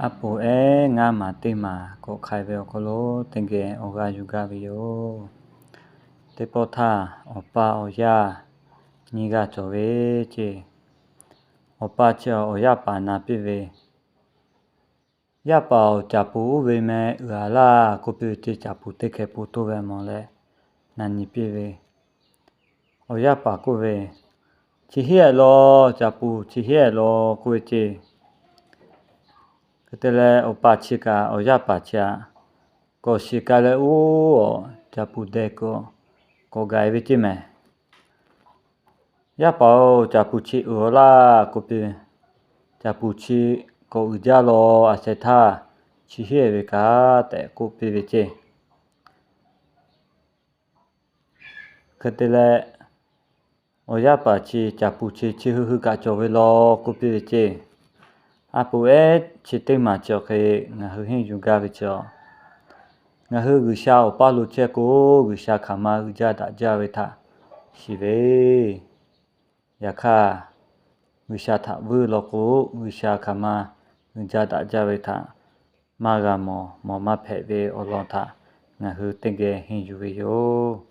A poˍ ehˉ ngaˇ maˬ teˇ maˬ k'awꞈ hk'ai ve awˬ hk'aw lo teˇ geh awˬ g'aˇ yuˬ gaˇ ve yoˬ. Teˇ pawˆ htaˇ, awˬ pa awˬ yaˇ nyiˇ g'aˇ cawˬ ve ceˇ. Awˬ pa chi awˬ yaˇ paˍ na piˇ ve, Yaˇ paˍ-oˬ, caˍ puˍ uˉ ve meh uiˍ-a laˇ k'oˆ piˇ ve ceˇ. Caˍ puˍ teˇ hkeh po toˇ ve mawˬ leh na nyi piˇ ve. Awˬ yaˇ paˍ k'oˆ ve, Chi heˆ-a law, caˍ puˍ chi heˆ-a law k'oˆ ve ceˇ. Hk'e te leh, awˬ pa chi kaꞈ awˬ yaˇ paˍ chi htaꞈ kawꞈ shiˍ ka leh, oˇ, caˍ puˍ deh kuiˬ k'awꞈ gaˬ-e ve ceˇ mehˍ. Yaˇ paˍ-oˬ, caˍ puˍ chi uiˍ-a laˇ k'oˆ piˇ. Caˍ puˍ chi k'awꞈ uiˍ jaˇ law, a sheh htaˇ chi heˆ ve kaꞈ tehꞈ k'oˆ piˇ ve ceˇ. Hk'e te leh, awˬ yaˇ paˍ chi caˍ puˍ chi chi hui hui kaꞈ cawˬ ve law k'oˆ piˇ ve ceˇ. A poˍ ehˉ chi teˇ maˬ chi awˬ hk'e ngaˬ hui henˇ yuˬ gaˇ ve chi, ngaˬ hui G'uiˬsha awˬ paˇ lo chehˇ k'o, G'uiˬsha hk'aˬ ma uiˍ jaˇ daꞈ jaˇ ve htaꞈ shiˍ ve. Yaꞈ hk'aˇ, G'uiˬsha htaꞈ vuiˇ law k'o, G'uiˬsha hk'aˬ ma uiˍ jaˇ daꞈ jaˇ ve htaꞈ maˇ g'a mawˬ, mawˬ maˇ hpehꞈ ve awˬ lawn htaꞈ ngaˬ hui teˇ geh henˇ yuˬ ve yoˬ.